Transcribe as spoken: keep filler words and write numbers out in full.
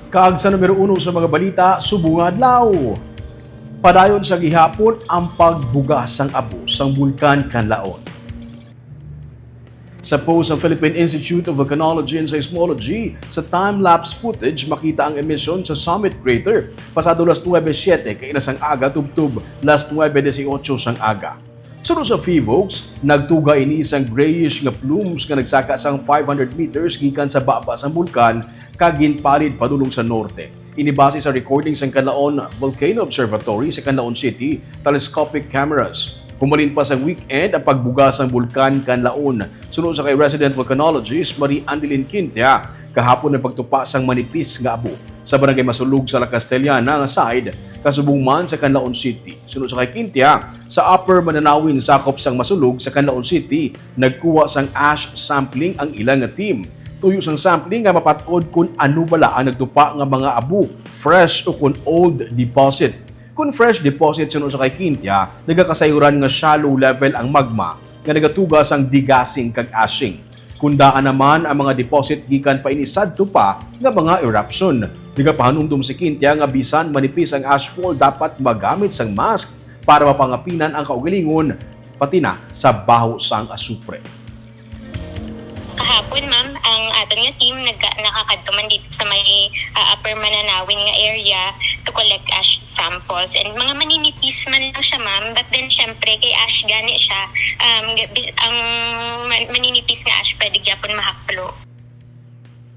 Kag sa numero uno sa mga balita subong nga adlaw, padayon sa gihapon ang pagbuga sang abo sang Bulkan Kanlaon. Sa post sa Philippine Institute of Volcanology and Seismology, sa time-lapse footage makita ang emisyon sa summit crater pasado las nuebe siete kaina sang aga tubtob las nuebe dieciocho sang aga. Suno sa PHIVOLCS, nagtuga ini sang grayish nga plumes nga nagsaka sang five hundred meters gikan sa baba sang bulkan kag ginpalid padulong sa norte. Ini base sa recording sang Kanlaon Volcano Observatory sa Kanlaon City telescopic cameras. Humalin pa sang weekend ang pagbuga sang Bulkan Kanlaon. Suno sa kay resident volcanologist Marie Andeline Quintia, kahapon nagpagtupa sang manipis nga abo sa barangay Masulog sa La Castellana nga side, kasubong man sa Kanlaon City. Suno sa kay Quintia, sa Upper Mananawin, sakop sang Masulog sa Kanlaon City, nagkuha sang ash sampling ang ila nga team. Tuyo sang sampling nga mapat-od kon ano bala ang nagtupa nga mga abo, fresh o kon old deposit. Kon fresh deposit, suno sa kay Quintia, nagakasayuran nga shallow level ang magma nga nagatuga sang degassing kag ashing. Kon daan naman ang mga deposit gikan pa ini sadto pa nga mga eruption. Nagapahanumdom si Quintia nga bisan manipis ang ashfall, dapat magamit sang mask para mapangapinan ang kaugalingon, pati na sa baho sang asupre. Kahapon, ma'am, ang aton nga team nagka- nakakadto man dito sa may ah, Upper Mananawin nga area to collect ash samples. And mga maninipis man lang siya, ma'am, but then syempre kay ash gani siya, um, bis- ang man- maninipis nga ash pwede gyapon mahaklo.